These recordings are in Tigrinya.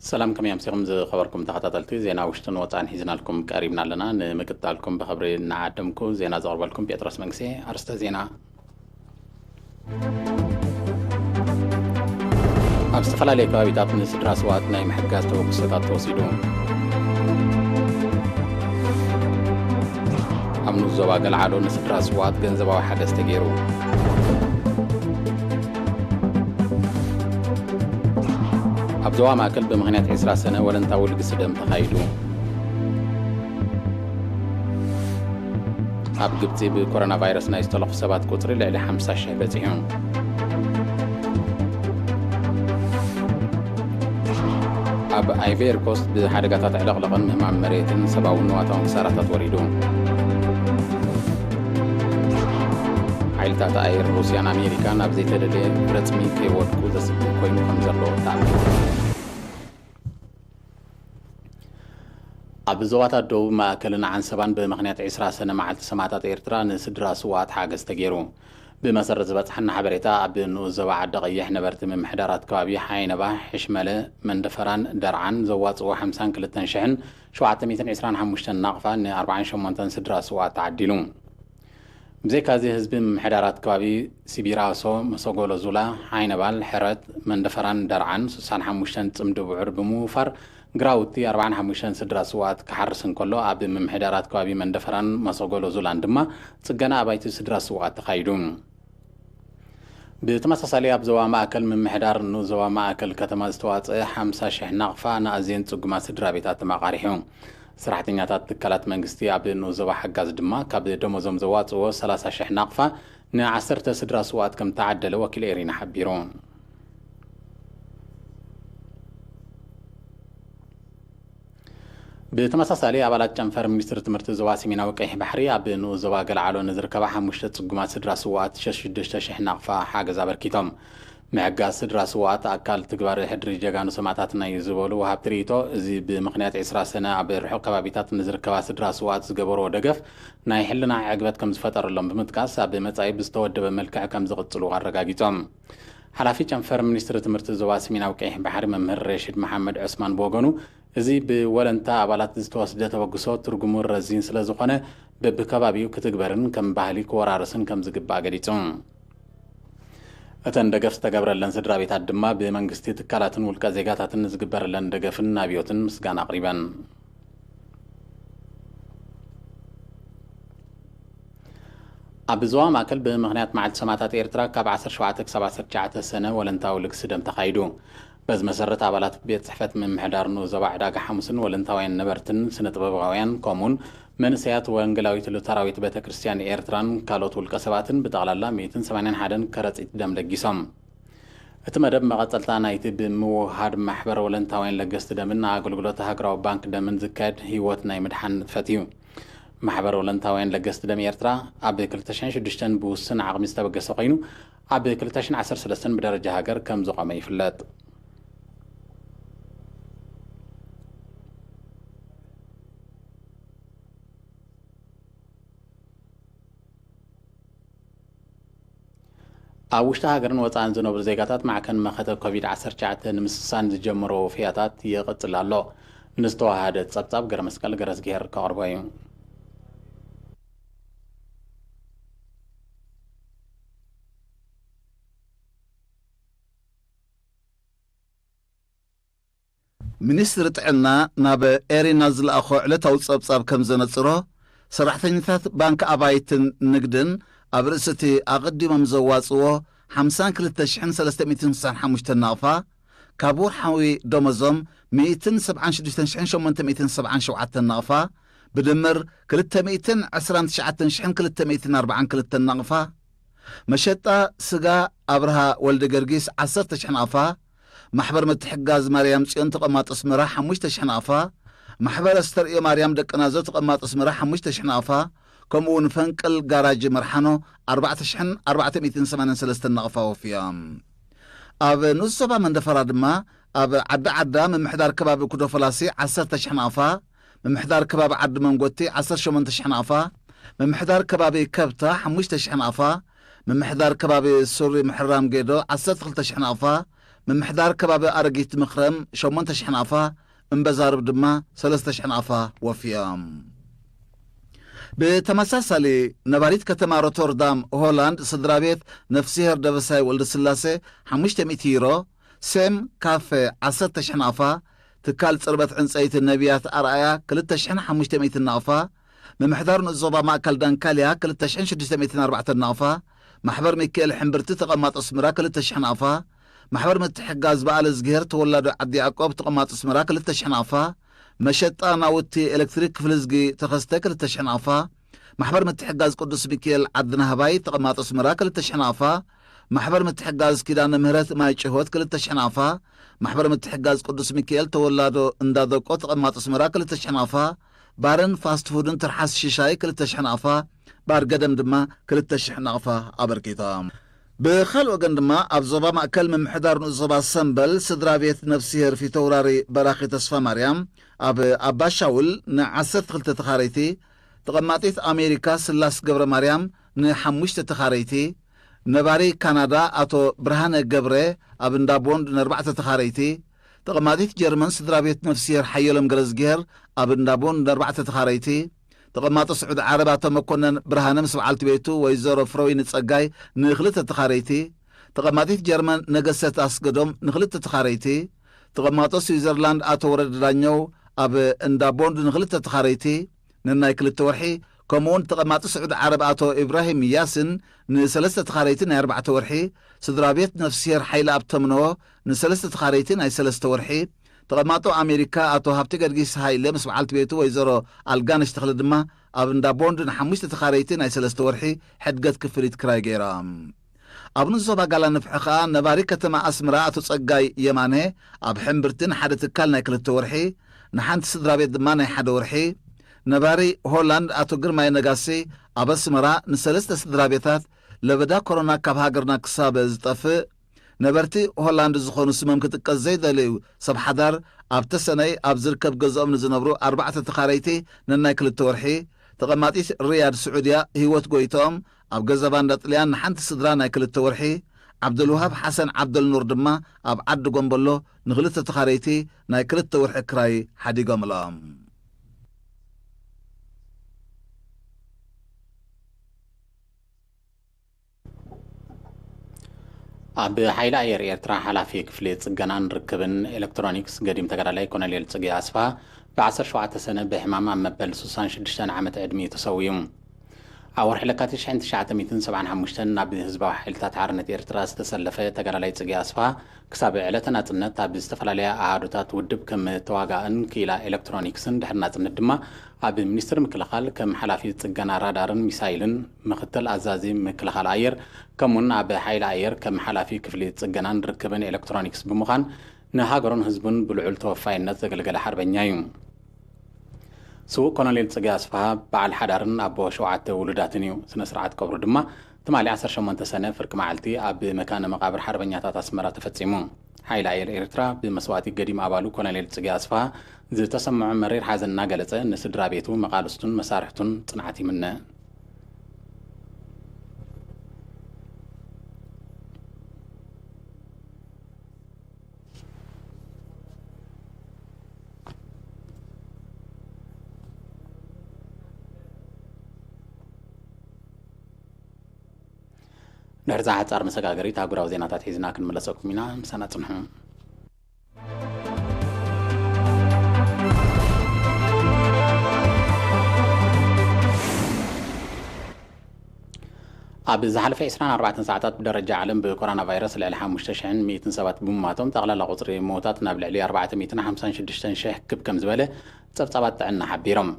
ሰላም፣ ከመይ ኣምሲኹም ዝኸበርኩም ተኸታተልቲ? ዜና ውሽጥን ወጻእን ሒዝናልኩም ቀሪብና ኣለና። ንምክትታልኩም ብኽብሪ እናዓደምኩ፣ ዜና ዘቕርበልኩም ጴጥሮስ መንግስቴ። ኣርስተ ዜና። ኣብ ዝተፈላለየ ከባቢታት ንስድራ ስውኣት ናይ ምሕጋዝ ተበግሶታት ተወሲዱ። ኣብ ንኡስ ዞባ ገልዓሎ ንስድራ ስውኣት ገንዘባዊ ሓገዝ ተገይሩ። ኣብ ዞባ ማእከል ብምኽንያት ዕስራ ሰነ ወለንታዊ ልግሲ ደም ተኻይዱ። ኣብ ግብጺ ብኮሮና ቫይረስ ናይ ዝተለኹ ሰባት ቁጽሪ ልዕሊ ሓምሳ ሽሕ በጺሑ። ኣብ ኣይቬሪ ኮስት ብሓደጋታት ዕለቕለቕን ምህማም መሬትን ሰብኣውን ንዋታውን ክሳራታት ወሪዱ። ሓይልታት ኣየር ሩስያን ኣሜሪካን ኣብ ዘይተደልየ ረጽሚ ከይወድቁ ዘስግእ ኮይኑ ከም ዘሎ ተኣሚኑ። ኣብ ዞባታት ደቡብ ማእከልን ዓንሰባን ብምኽንያት ዕስራ ሰነ መዓልቲ ሰማእታት ኤርትራ ንስድራ ስውኣት ሓገዝ ተገይሩ። ብመሰረት ዝበጽሓና ሓበሬታ፣ ኣብ ንኡስ ዞባ ዓዲ ቀይሕ ነበርቲ ምምሕዳራት ከባቢ ሓይነባ፣ ሕሽመለ፣ መንደፈራን ደርዓን ዘዋጽዎ ሓምሳን ክልተን ሽሕን ሸውዓተ ሚእትን ዕስራን ሓሙሽተን ናቕፋ ን ኣርባዓን ሸሞንተን ስድራ ስውኣት ተዓዲሉ። ብዘይካዚ ህዝቢ ምምሕዳራት ከባቢ ሲቢራሶ፣ መሰጎሎ ዙላ፣ ሓይነባል፣ ሕረት፣ መንደፈራን ደርዓን ስሳን ሓሙሽተን ጽምዲ ብዑር ብምውፋር ግራውቲ ኣርባዓን ሓሙሽተን ስድራ ስውኣት ክሓርስ እንከሎ፣ ኣብ ምምሕዳራት ከባቢ መንደፈራን መሰጎሎ ዙላን ድማ ጽገና ኣባይቲ ስድራ ስውኣት ተኻይዱ። ብተመሳሳሊ ኣብ ዞባ ማእከል ምምሕዳር ንኡስ ዞባ ማእከል ከተማ ዝተዋጽአ ሓምሳ ሽሕ ናቕፋ ንኣዝየን ጽጉማት ስድራ ቤታት ተመቓሪሑ። ሰራሕተኛታት ትካላት መንግስቲ ኣብ ንኡስ ዞባ ሓጋዝ ድማ ካብ ደሞዞም ዘዋጽእዎ ሰላሳ ሽሕ ናቕፋ ንዓሰርተ ስድራ ስውኣት ከም ተዓደለ ወኪል ኤሪና ሓቢሩ። ብተመሳሳሊ ኣባላት ጨንፈር ሚኒስትሪ ትምህርቲ ዞባ ሰሜናዊ ቀይሕ ባሕሪ ኣብ ንኡስ ዞባ ገልዓሎ ንዝርከባ ሓሙሽተ ጽጉማት ስድራ ስውኣት ሽዱሽተ ሽሕ ናቕፋ ሓገዝ ኣበርኪቶም። ምሕጋዝ ስድራ ስውኣት ኣካል ትግባረ ሕድሪ ጀጋኑ ሰማእታትና እዩ ዝበሉ ወሃብቲ ርእይቶ፣ እዚ ብምኽንያት ዕስራ ሰነ ኣብ ርሑቕ ከባቢታት ንዝርከባ ስድራ ስውኣት ዝገበርዎ ደገፍ ናይ ሕልና ዕግበት ከም ዝፈጠረሎም ብምጥቃስ፣ ኣብ መጻኢ ብዝተወደበ መልክዕ ከም ዝቕጽሉ ኣረጋጊጾም። ሓላፊ ጨንፈር ሚኒስትሪ ትምህርቲ ዞባ ሰሜናዊ ቀይሕ ባሕሪ መምህር ረሺድ መሓመድ ዑስማን ብወገኑ፣ እዚ ብወለንታ ኣባላት ዝተወስደ ተበግሶ ትርጉሙ ረዚን ስለ ዝኾነ፣ በብከባቢኡ ክትግበርን ከም ባህሊ ክወራረስን ከም ዝግባእ ገሊጹ። እተን ደገፍ ዝተገብረለን ስድራ ቤታት ድማ ብመንግስቲ፣ ትካላትን ውልቀ ዜጋታትን ንዝግበረለን ደገፍን ናብዮትን ምስጋና ኣቕሪበን። ኣብ ዞባ ማእከል ብምኽንያት መዓልቲ ሰማእታት ኤርትራ ካብ ዓሰርተ ሸውዓተ ክሳብ ዓሰርተ ትሽዓተ ሰነ ወለንታዊ ልግሲ ደም ተኻይዱ። በዚ መሰረት ኣባላት ቤት ጽሕፈት ምምሕዳር ንኡስ ዞባ ዕዳጋ ሓሙስን ወለንታውያን ነበርትን ስነ ጥበባውያን ከምኡውን መንእሰያት ወንጌላዊት ሉተራዊት ቤተ ክርስቲያን ኤርትራን ካልኦት ውልቀ ሰባትን ብጠቕላላ ሚእትን ሰማንያን ሓደን ከረጺት ደም ለጊሶም። እቲ መደብ መቐጸልታ ናይቲ ብምውህሃድ ማሕበር ወለንታውያን ለገስቲ ደምን ኣገልግሎት ሃገራዊ ባንክ ደምን ዝካየድ ህይወት ናይ ምድሓን ንጥፈት እዩ። ማሕበር ወለንታውያን ለገስቲ ደም ኤርትራ ኣብ ክልተ ሽሕን ሽዱሽተን ብውሱን ዓቕሚ ዝተበገሰ ኮይኑ፣ ኣብ ክልተ ሽሕን ዓሰርተ ሰለስተን ብደረጃ ሃገር ከም ዝቖመ ይፍለጥ። ኣብ ውሽጢ ሃገርን ወጻእን ዝነብሩ ዜጋታት ማዕከን መኸተ ኮቪድ ዓሰርተ ትሽዓተ ንምስሳን ዝጀመሮ ወፍያታት ይቕጽል ኣሎ። ንዝተዋሃደ ጸብጻብ ገረመስቀል ገረዝግሄር ከቕርቦ እዩ። ሚኒስትሪ ጥዕና ናብ ኤሪና ዝለኣኾ ዕለታዊ ጸብጻብ ከም ዘነጽሮ፣ ሰራሕተኛታት ባንክ ኣባይትን ንግድን ኣብ ርእሲ እቲ ኣቐዲሞም ዘዋጽዎ ሓምሳን ክልተ ሽሕን ሰለስተ ሚእትን ስሳን ሓሙሽተን ናቕፋ፣ ካብ ወርሓዊ ደሞዞም ሚእትን ሰብዓን ሽዱሽተን ሽሕን ሸሞንተ ሚእትን ሰብዓን ሸውዓተን ናቕፋ፣ ብድምር ክልተ ሚእትን ዕስራን ትሽዓተን ሽሕን ክልተ ሚእትን ኣርባዓን ክልተን ናቕፋ፣ መሸጣ ስጋ ኣብርሃ ወልደ ገርጊስ ዓሰርተ ሽሕ ናቕፋ፣ ማሕበር ምትሕግጋዝ ማርያም ጽዮን ተቐማጦ ኣስመራ ሓሙሽተ ሽሕ ናቕፋ፣ ማሕበር ኣስተርእዮ ማርያም ደቂ ናዞ ተቐማጦ ኣስመራ ሓሙሽተ ሽሕ ናቕፋ፣ ከምኡ እውን ፈንቅል ጋራጅ መርሓኖ ኣርባዕተ ሽሕን ኣርባዕተ ሚእትን ሰማንያን ሰለስተን ናቕፋ ወፍዮም። ኣብ ንኡስ ዞባ መንደፈራ ድማ ኣብ ዓዲ ዓዳ ምምሕዳር ከባቢ ኩዶ ፈላሲ ዓሰርተ ሽሕ ናቕፋ፣ ምምሕዳር ከባቢ ዓዲ መንጎቲ ዓሰርተ ሸሞንተ ሽሕ ናቕፋ፣ ምምሕዳር ከባቢ ከብታ ሓሙሽተ ሽሕ ናቕፋ፣ ምምሕዳር ከባቢ ሱሪ ምሕራም ጌዶ ዓሰርተ ክልተ ሽሕ ናቕፋ፣ ምምሕዳር ከባቢ ኣረጊት ምኽረም ሸሞንተ ሽሕ ናቕፋ፣ እምበዛርብ ድማ ሰለስተ ሽሕ ናቕፋ ወፍዮም። ብተመሳሳሊ፣ ነባሪት ከተማ ሮተርዳም ሆላንድ ስድራ ቤት ነፍስሄር ደበሳይ ወልደስላሴ ሓሙሽተ ሚእቲ ዩሮ፣ ሴም ካፌ ዓሰርተ ሽሕ ናቕፋ፣ ትካል ጽርበት ዕንጸይቲ ነቢያት ኣርኣያ ክልተ ሽሕን ሓሙሽተ ሚእትን ናቕፋ፣ ምምሕዳር ንኡስ ዞባ ማእከል ዳንካልያ ክልተ ሽሕን ሽዱሽተ ሚእትን ኣርባዕተን ናቕፋ፣ ማሕበር ሚካኤል ሕምብርቲ ተቐማጦ ኣስመራ ክልተ ሽሕ ናቕፋ፣ ማሕበር ምትሕግጋዝ በዓለ እዝግሄር ተወላዶ ዓዲ ያዕቆብ ተቐማጦ ኣስመራ ክልተ ሽሕ ናቕፋ፣ መሸጣ ናውቲ ኤሌክትሪክ ክፍልዝጊ ተኸስተ ክልተ ሽሕ ናቕፋ፣ ማሕበር ምትሕግጋዝ ቅዱስ ሚካኤል ዓዲ ናህባይ ተቐማጦ ኣስመራ ክልተ ሽሕ ናቕፋ፣ ማሕበር ምትሕግጋዝ ኪዳነ ምህረት ማይ ጭሆት ክልተ ሽሕ ናቕፋ፣ ማሕበር ምትሕግጋዝ ቅዱስ ሚካኤል ተወላዶ እንዳደቆ ተቐማጦ ኣስመራ ክልተ ሽሕ ናቕፋ፣ ባርን ፋስት ፉድን ትርሓስ ሽሻይ ክልተ ሽሕ ናቕፋ፣ ባር ገደም ድማ ክልተ ሽሕ ናቕፋ ኣበርኪቶም። ብኻልእ ወገን ድማ ኣብ ዞባ ማእከል ምምሕዳር ንኡስ ዞባ ሰምበል ስድራ ቤት ነፍስሄር ፊተውራሪ በራኺ ተስፋ ማርያም ኣብ ኣባሻውል ንዓሰርተ ክልተ ተኻረይቲ፣ ተቐማጢት ኣሜሪካ ስላስ ገብረ ማርያም ንሓሙሽተ ተኻረይቲ፣ ነባሪ ካናዳ ኣቶ ብርሃነ ገብረ ኣብ እንዳ ቦንድ ንኣርባዕተ ተኻረይቲ፣ ተቐማጢት ጀርመን ስድራ ቤት ነፍስሄር ሓየሎም ገረዝግሄር ኣብ እንዳ ቦንድ ንኣርባዕተ ተኻረይቲ፣ ተቐማጦ ስዑዲ ዓረብ ኣቶ መኮነን ብርሃነ ምስ በዓልቲ ቤቱ ወይዘሮ ፍረወይኒ ጸጋይ ንኽልተ ተኻረይቲ፣ ተቐማጢት ጀርመን ነገሰት ኣስገዶም ንኽልተ ተኻረይቲ፣ ተቐማጦ ስዊዘርላንድ ኣቶ ወረደ ዳኘው ኣብ እንዳ ቦንድ ንኽልተ ተኻረይቲ፣ ነናይ ክልተ ወርሒ፣ ከምኡውን ተቐማጢ ስዑዲ ዓረብ ኣቶ ኢብራሂም ያስን ንሰለስተ ተኻረይቲ ናይ ኣርባዕተ ወርሒ፣ ስድራ ቤት ነፍስሄር ሓይለ ኣብ ተምነዎ ንሰለስተ ተኻረይቲ ናይ ሰለስተ ወርሒ፣ ተቐማጦ ኣሜሪካ ኣቶ ሃብተ ገርጊስ ሃይለ ምስ በዓልቲ ቤቱ ወይዘሮ ኣልጋነሽ ተኽለ ድማ ኣብ እንዳ ቦንድ ንሓሙሽተ ተኻረይቲ ናይ ሰለስተ ወርሒ ሕድገት ክፍሊት ክራይ ገይሮም። ኣብ ንዞባ ጋላ ንፍሒ ኸኣ ነባሪ ከተማ ኣስመራ ኣቶ ጸጋይ የማነ ኣብ ሕምብርቲ ንሓደ ትካል ናይ ክልተ ወርሒ፣ ንሓንቲ ስድራ ቤት ድማ ናይ ሓደ ወርሒ፣ ነባሪ ሆላንድ ኣቶ ግርማይ ነጋሲ ኣብ ኣስመራ ንሰለስተ ስድራ ቤታት ለበዳ ኮሮና ካብ ሃገርና ክሳብ ዝጠፍእ፣ ነበርቲ ሆላንድ ዝኾኑ ስሞም ክጥቀስ ዘይደለዩ ሰብ ሓዳር ኣብ ተሰነይ ኣብ ዝርከብ ገዝኦም ንዝነብሩ ኣርባዕተ ተኻረይቲ ነናይ ክልተ ወርሒ፣ ተቐማጢት ሪያድ ስዑድያ ህይወት ጎይትኦም ኣብ ገዛ ባንዳ ጥልያን ንሓንቲ ስድራ ናይ ክልተ ወርሒ፣ ዓብደልውሃብ ሓሰን ዓብደልኑር ድማ ኣብ ዓዲ ጎምበሎ ንኽልተ ተኻረይቲ ናይ ክልተ ወርሒ ክራይ ሓዲጎምሎም። ኣብ ሓይሊ ኣየር ኤርትራ ሓላፊ ክፍሊ ጽገናን ርክብን ኤሌክትሮኒክስ ገዲም ተጋዳላይ ኮሎኔል ጽጌ ኣስፍሃ ብዓሰርተ ሸውዓተ ሰነ ብሕማም ኣብ መበል ስሳን ሽዱሽተን ዓመት ዕድሚኡ ተሰዊኡ። ኣብ ወርሒ ለካቲት ሽሕን ትሽዓተ ሚእትን ሰብዓን ሓሙሽተን ናብ ህዝባዊ ሓይልታት ሓርነት ኤርትራ ዝተሰለፈ ተጋዳላይ ጽጌ ኣስፍሃ ክሳብ ዕለተ ናጽነት ኣብ ዝተፈላለያ ኣሃዱታት ውድብ ከም ተዋጋእን ክኢላ ኤሌክትሮኒክስን ድሕሪ ናጽነት ድማ ኣብ ሚኒስትሪ ምክልኻል ከም ሓላፊ ጽገና ራዳርን ሚሳይልን ምኽትል ኣዛዚ ምክልኻል ኣየር ከምኡውን ኣብ ሓይሊ ኣየር ከም ሓላፊ ክፍሊ ጽገናን ርክብን ኤሌክትሮኒክስ ብምዃን ንሃገሩን ህዝቡን ብልዑል ተወፋይነት ዘገልገለ ሓርበኛ እዩ። ስዉእ ኮሎኔል ጽጌ ኣስፍሃ በዓል ሓዳርን ኣቦ ሸውዓተ ውሉዳትን እዩ። ስነ ስርዓት ቀብሩ ድማ ትማሊ ዓሰርተ ሸሞንተ ሰነ ፍርቂ መዓልቲ ኣብ መካነ መቓብር ሓርበኛታት ኣስመራ ተፈጺሙ። ሓይሊ ኣየር ኤርትራ ብመስዋእቲ ገዲም ኣባሉ ኮሎኔል ጽጌ ኣስፍሃ ዝተሰምዖ መሪር ሓዘን እናገለጸ ንስድራ ቤቱ፣ መቓልስቱን መሳርሕቱን ጽንዓት ይምነ። ድሕሪ እዛ ሓጻር መሰጋገሪት ኣህጉራዊ ዜናታት ሒዝና ክንምለሰኩም ኢና። ምሳና ጽንሑ። ኣብ ዝሓለፈ ዕስራን ኣርባዕተን ሰዓታት ብደረጃ ዓለም ብኮሮና ቫይረስ ልዕሊ ሓሙሽተ ሽሕን ሚእትን ሰባት ብምማቶም ጠቕላላ ቁጽሪ ምዉታት ናብ ልዕሊ ኣርባዕተ ሚእትን ሓምሳን ሽዱሽተን ሽሕ ክብ ከም ዝበለ ጸብጻባት ጥዕና ሓቢሮም።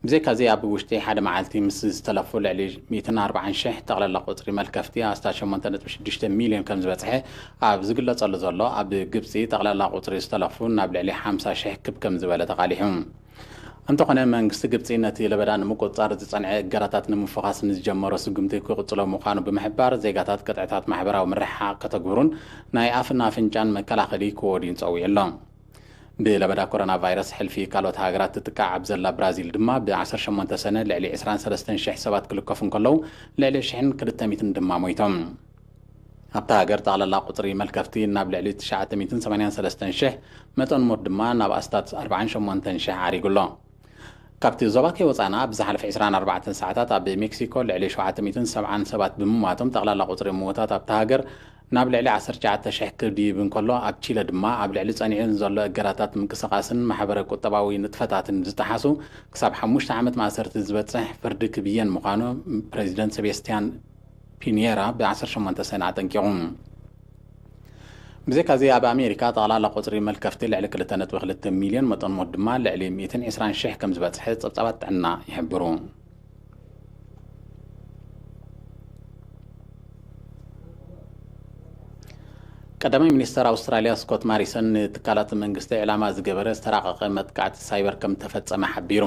ብዘይካዚ ኣብ ውሽጢ ሓደ መዓልቲ ምስ ዝተለፉ ልዕሊ ሚእትን ኣርባዓን ሽሕ ጠቕላላ ቁጽሪ መልከፍቲ ኣስታት ሸሞንተ ነጥቢ ሽዱሽተ ሚልዮን ከም ዝበጽሐ ኣብ ዝግለጸሉ ዘሎ ኣብ ግብጺ ጠቕላላ ቁጽሪ ዝተለፉ ናብ ልዕሊ ሓምሳ ሽሕ ክብ ከም ዝበለ ተቓሊሑ። እንተኾነ መንግስቲ ግብጺ ነቲ ለበዳ ንምቁጽጻር ዝጸንዐ እገዳታት ንምፍኻስ ንዝጀመሮ ስጉምቲ ክቕጽሎ ምዃኑ ብምሕባር ዜጋታት ቅጥዕታት ማሕበራዊ ምርሕሓቕ ከተግብሩን ናይ ኣፍን ኣፍንጫን መከላኸሊ ክወድዩን ጸዊዑ ኣሎ። ብለበዳ ኮሮና ቫይረስ ሕልፊ ካልኦት ሃገራት ትጥቃዕ ኣብ ዘላ ብራዚል ድማ ብ ዓሰርተ ሸሞንተ ሰነ ልዕሊ ዕስራን ሰለስተን ሽሕ ሰባት ክልከፉ እንከለዉ ልዕሊ ሽሕን ክልተ ሚእትን ድማ ሞይቶም። ኣብታ ሃገር ጠቕላላ ቁጽሪ መልከፍቲ ናብ ልዕሊ ትሽዓተ ሚእትን ሰማንያን ሰለስተን ሽሕ፣ መጠን ሞት ድማ ናብ ኣስታት ኣርባዓን ሸሞንተን ሽሕ ዓሪጉ ኣሎ። ካብቲ ዞባ ከይወጻና፣ ኣብ ዝሓለፈ ዕስራን ኣርባዕተን ሰዓታት ኣብ ሜክሲኮ ልዕሊ ሸውዓተ ሚእትን ሰብዓን ሰባት ብምሟቶም፣ ጠቕላላ ቁጽሪ ምዉታት ኣብታ ሃገር ናብ ልዕሊ ዓሰርተ ትሽዓተ ሽሕ ክድይብ እንከሎ፣ ኣብ ቺለ ድማ ኣብ ልዕሊ ጸኒዑ ንዘሎ እገዳታት ምንቅስቓስን ማሕበረ ቁጠባዊ ንጥፈታትን ዝጠሓሱ ክሳብ ሓሙሽተ ዓመት ማእሰርቲ ዝበጽሕ ፍርዲ ክብየን ምዃኑ ፕረዚደንት ሰቤስትያን ፒኒየራ ብ ዓሰርተ ሸሞንተ ሰነ ኣጠንቂቑ። ብዘይካዚ ኣብ ኣሜሪካ ጠቕላላ ቁጽሪ መልከፍቲ ልዕሊ ክልተ ነጥቢ ክልተ ሚልዮን፣ መጠን ሞት ድማ ልዕሊ ሚእትን ዕስራን ሽሕ ከም ዝበጽሐ ጸብጻባት ጥዕና ይሕብሩ። ቀዳማይ ሚኒስተር ኣውስትራልያ ስኮት ማሪሰን ንትካላት መንግስቲ ዕላማ ዝገበረ ዝተራቐቐ መጥቃዕቲ ሳይበር ከም ተፈጸመ ሓቢሩ።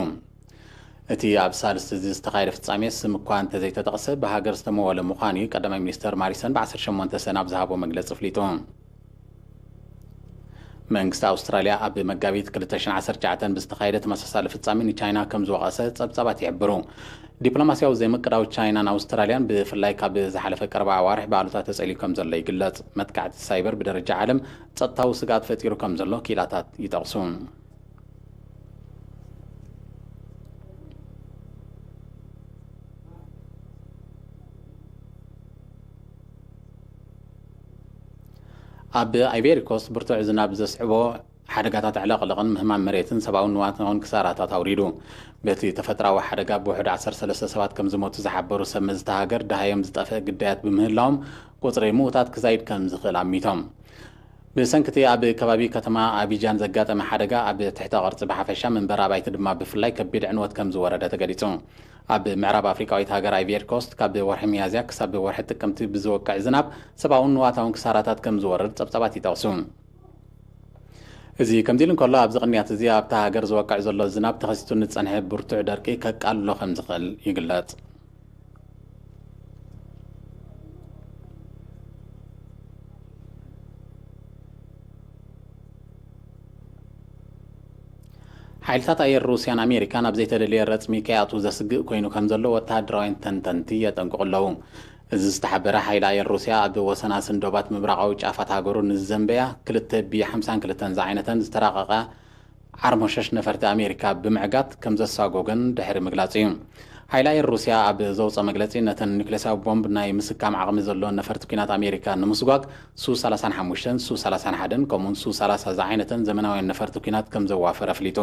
እቲ ኣብ ሳልስቲ እዚ ዝተኻየደ ፍጻሜ ስም እኳ እንተዘይተጠቕሰ ብሃገር ዝተመወለ ምዃኑ እዩ ቀዳማይ ሚኒስተር ማሪሰን ብ ዓሰርተ ሸሞንተ ሰነ ኣብ ዝሃቦ መግለጺ ኣፍሊጡ። መንግስቲ ኣውስትራልያ ኣብ መጋቢት ክልተ ሽሕን ዓሰርተ ትሽዓተን ብዝተኻየደ ተመሳሳሊ ፍጻሜ ንቻይና ከም ዝወቐሰ ጸብጻባት ይሕብሩ። ዲፕሎማስያዊ ዘይምቅዳው ቻይናን ኣውስትራልያን ብፍላይ ካብ ዝሓለፈ ቀረባ ኣዋርሕ ብኣሉታ ተጸልዩ ከም ዘሎ ይግለጽ። መጥቃዕቲ ሳይበር ብደረጃ ዓለም ጸጥታዊ ስግኣት ፈጢሩ ከም ዘሎ ክኢላታት ይጠቕሱ። ኣብ ኣይቬሪ ኮስት ብርቱዕ ዝናብ ዘስዕቦ ሓደጋታት ዕለቕለቕን ምህማም መሬትን ሰብኣዊ ንዋታውን ክሳራታት ኣውሪዱ። በቲ ተፈጥራዊ ሓደጋ ብውሕዱ ዓሰርተ ሰለስተ ሰባት ከም ዝሞቱ ዝሓበሩ ሰብ መዚ እታ ሃገር፣ ደሃዮም ዝጠፍእ ግዳያት ብምህላዎም ቁጽሪ ምዉታት ክዛይድ ከም ዝኽእል ኣሚቶም። ብሰንኪ እቲ ኣብ ከባቢ ከተማ ኣቢጃን ዘጋጠመ ሓደጋ፣ ኣብ ትሕተ ቅርጺ ብሓፈሻ፣ መንበሪ ኣባይቲ ድማ ብፍላይ ከቢድ ዕንወት ከም ዝወረደ ተገሊጹ። ኣብ ምዕራብ ኣፍሪቃዊት ሃገር ኣይቬሪ ኮስት ካብ ወርሒ ሚያዝያ ክሳብ ወርሒ ጥቅምቲ ብዝወቅዕ ዝናብ ሰብኣውን ንዋታውን ክሳራታት ከም ዝወርድ ጸብጻባት ይጠቕሱ። እዚ ከምዚ ኢሉ እንከሎ፣ ኣብዚ ቅንያት እዚ ኣብታ ሃገር ዝወቅዕ ዘሎ ዝናብ ተኸሲቱ ንዝጸንሐ ብርቱዕ ደርቂ ከቃልሎ ከም ዝኽእል ይግለጽ። ሓይልታት ኣየር ሩስያን ኣሜሪካን ኣብ ዘይተደልየ ረጽሚ ከይኣትዉ ዘስግእ ኮይኑ ከም ዘሎ ወተሃደራውያን ተንተንቲ የጠንቅቑ ኣለዉ። እዚ ዝተሓበረ፣ ሓይሊ ኣየር ሩስያ ኣብ ወሰናስን ዶባት ምብራቓዊ ጫፋት ሃገሩ ንዝዘንበያ ክልተ ቢ ሓምሳን ክልተን ዝዓይነተን ዝተራቐቓ ዓርሞሸሽ ነፈርቲ ኣሜሪካ ብምዕጋት ከም ዘሳጎገን ድሕሪ ምግላጹ እዩ። ሓይሊ ኣየር ሩስያ ኣብ ዘውፅኦ መግለጺ፣ ነተን ኒውክሌሳዊ ቦምብ ናይ ምስካም ዓቕሚ ዘለወን ነፈርቲ ኲናት ኣሜሪካ ንምስጓግ ሱ ሰላሳን ሓሙሽተን፣ ሱ ሰላሳን ሓደን ከምኡውን ሱ ሰላሳ ዝዓይነተን ዘመናውያን ነፈርቲ ኲናት ከም ዘዋፈረ ኣፍሊጡ።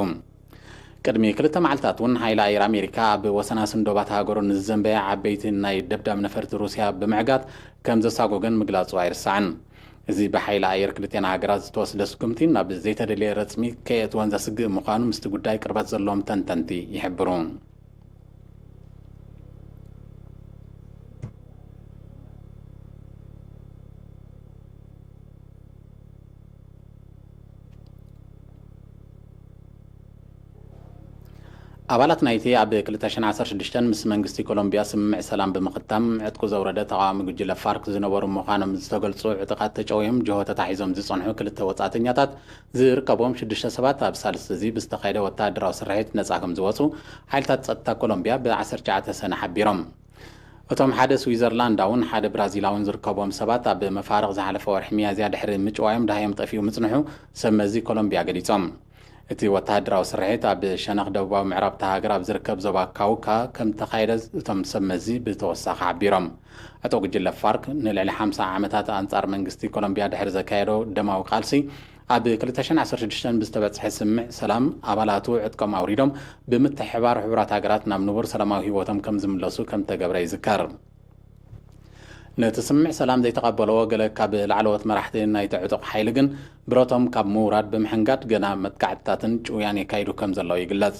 ቅድሚ ክልተ መዓልታት እውን ሓይሊ ኣየር ኣሜሪካ ኣብ ወሰናስን ዶባት ሃገሩ ንዝዘንበያ ዓበይቲ ናይ ደብዳብ ነፈርቲ ሩስያ ብምዕጋት ከም ዘሳጎገን ምግላጹ ኣይርሳዕን። እዚ ብሓይሊ ኣየር ክልቲኣን ሃገራት ዝተወስደ ስጉምቲ ናብ ዘይተደልየ ረጽሚ ከየእትወን ዘስግእ ምዃኑ ምስቲ ጉዳይ ቅርበት ዘለዎም ተንተንቲ ይሕብሩ። ኣባላት ናይቲ ኣብ ክልተ ሽሕን ዓሰርተ ሽዱሽተን ምስ መንግስቲ ኮሎምቢያ ስምምዕ ሰላም ብምኽታም ዕጥቁ ዘውረደ ተቓዋሚ ጉጅለ ፋርክ ዝነበሩ ምዃኖም ዝተገልጹ ዕጡቓት ተጨውዮም ጅሆ ተታሒዞም ዝጸንሑ ክልተ ወጻእተኛታት ዝርከብዎም ሽዱሽተ ሰባት ኣብ ሳልስቲ እዚ ብዝተኻየደ ወተሃደራዊ ስርሒት ነጻ ከም ዝወጹ ሓይልታት ጸጥታ ኮሎምቢያ ብ ዓሰርተ ትሽዓተ ሰነ ሓቢሮም። እቶም ሓደ ስዊዘርላንዳውን ሓደ ብራዚላውን ዝርከብዎም ሰባት ኣብ መፋርቕ ዝሓለፈ ወርሒ ሚያዝያ ድሕሪ ምጭዋዮም ደሃዮም ጠፊኡ ምጽንሑ ሰብ መዚ ኮሎምቢያ ገሊጾም። እቲ ወተሃደራዊ ስርሒት ኣብ ሸነኽ ደቡባዊ ምዕራብ እታ ሃገር ኣብ ዝርከብ ዞባ ካውካ ከም ተኻየደ እቶም ሰብ መዚ ብተወሳኺ ሓቢሮም። ዕጡቕ ጉጅለ ፋርክ ንልዕሊ ሓምሳ ዓመታት ኣንጻር መንግስቲ ኮሎምቢያ ድሕሪ ዘካየዶ ደማዊ ቃልሲ፣ ኣብ ክልተ ሽሕን ዓሰርተ ሽዱሽተን ብዝተበጽሐ ስምምዕ ሰላም ኣባላቱ ዕጥቆም ኣውሪዶም ብምትሕብባር ሕቡራት ሃገራት ናብ ንቡር ሰላማዊ ህይወቶም ከም ዝምለሱ ከም ተገብረ ይዝከር። ነቲ ስምምዕ ሰላም ዘይተቐበልዎ ገለ ካብ ላዕለዎት መራሕቲ ናይቲ ዕጡቕ ሓይሊ ግን ብረቶም ካብ ምውራድ ብምሕንጋድ ገና መጥቃዕትታትን ጭውያን የካይዱ ከም ዘለዉ ይግለጽ።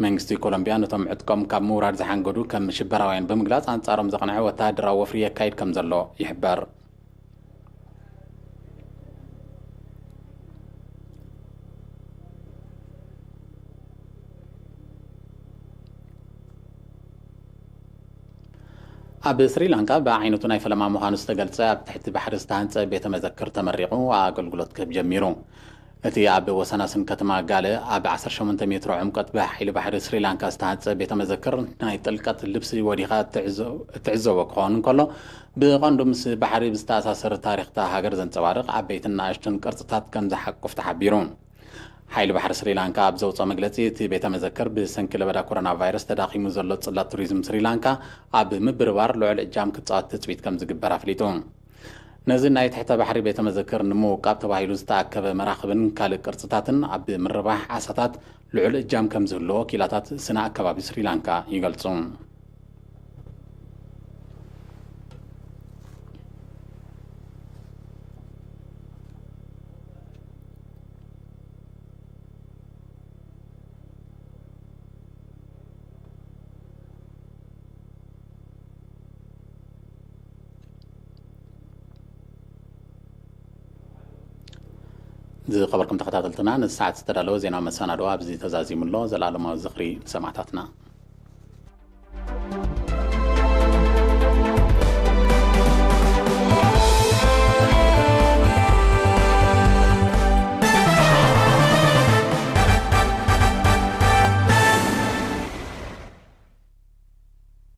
መንግስቲ ኮሎምቢያ ነቶም ዕጥቆም ካብ ምውራድ ዝሓንገዱ ከም ሽበራውያን ብምግላጽ ኣንጻሮም ዘቕንዐ ወተሃደራዊ ወፍሪ የካይድ ከም ዘሎ ይሕበር። ኣብ ስሪላንካ ብዓይነቱ ናይ ፈለማ ምዃኑ ዝተገልጸ ኣብ ትሕቲ ባሕሪ ዝተሃንጸ ቤተ መዘክር ተመሪቑ ኣገልግሎት ክህብ ጀሚሩ። እቲ ኣብ ወሰናስን ከተማ ጋለ ኣብ ዓሰርተ ሸሞንተ ሜትሮ ዕምቆት ብሓይሊ ባሕሪ ስሪላንካ ዝተሃንጸ ቤተ መዘክር ናይ ጥልቀት ልብሲ ወዲኻ እትዕዘ-፣ እትዕዘቦ ክኸውን እንከሎ፣ ብቐንዱ ምስ ባሕሪ ብዝተኣሳሰር ታሪኽታ ሃገር ዘንጸባርቕ ዓበይትን ንኣሽቱን ቅርጽታት ከም ዝሓቁፍ ተሓቢሩ። ሓይሊ ባሕሪ ስሪላንካ ኣብ ዘውፅኦ መግለፂ፣ እቲ ቤተ መዘክር ብሰንኪ ለበዳ ኮሮና ቫይረስ ተዳኺሙ ዘሎ ጽላት ቱሪዝም ስሪላንካ ኣብ ምብርባር ልዑል እጃም ክጻወት ትጽቢት ከም ዝግበር ኣፍሊጡ። ነዚ ናይ ትሕተ ባሕሪ ቤተ መዘክር ንምውቃብ ተባሂሉ ዝተኣከበ መራኽብን ካልእ ቅርጽታትን ኣብ ምርባሕ ዓሳታት ልዑል እጃም ከም ዝህልዎ ወኪላታት ስነ ኣከባቢ ስሪላንካ ይገልጹ። ዝኸበርኩም ተኸታተልትና፣ ነዚ ሰዓት ዝተዳለወ ዜና መሰናድኦ ኣብዚ ተዛዚሙ ኣሎ። ዘላለማዊ ዝኽሪ ንሰማዕታትና።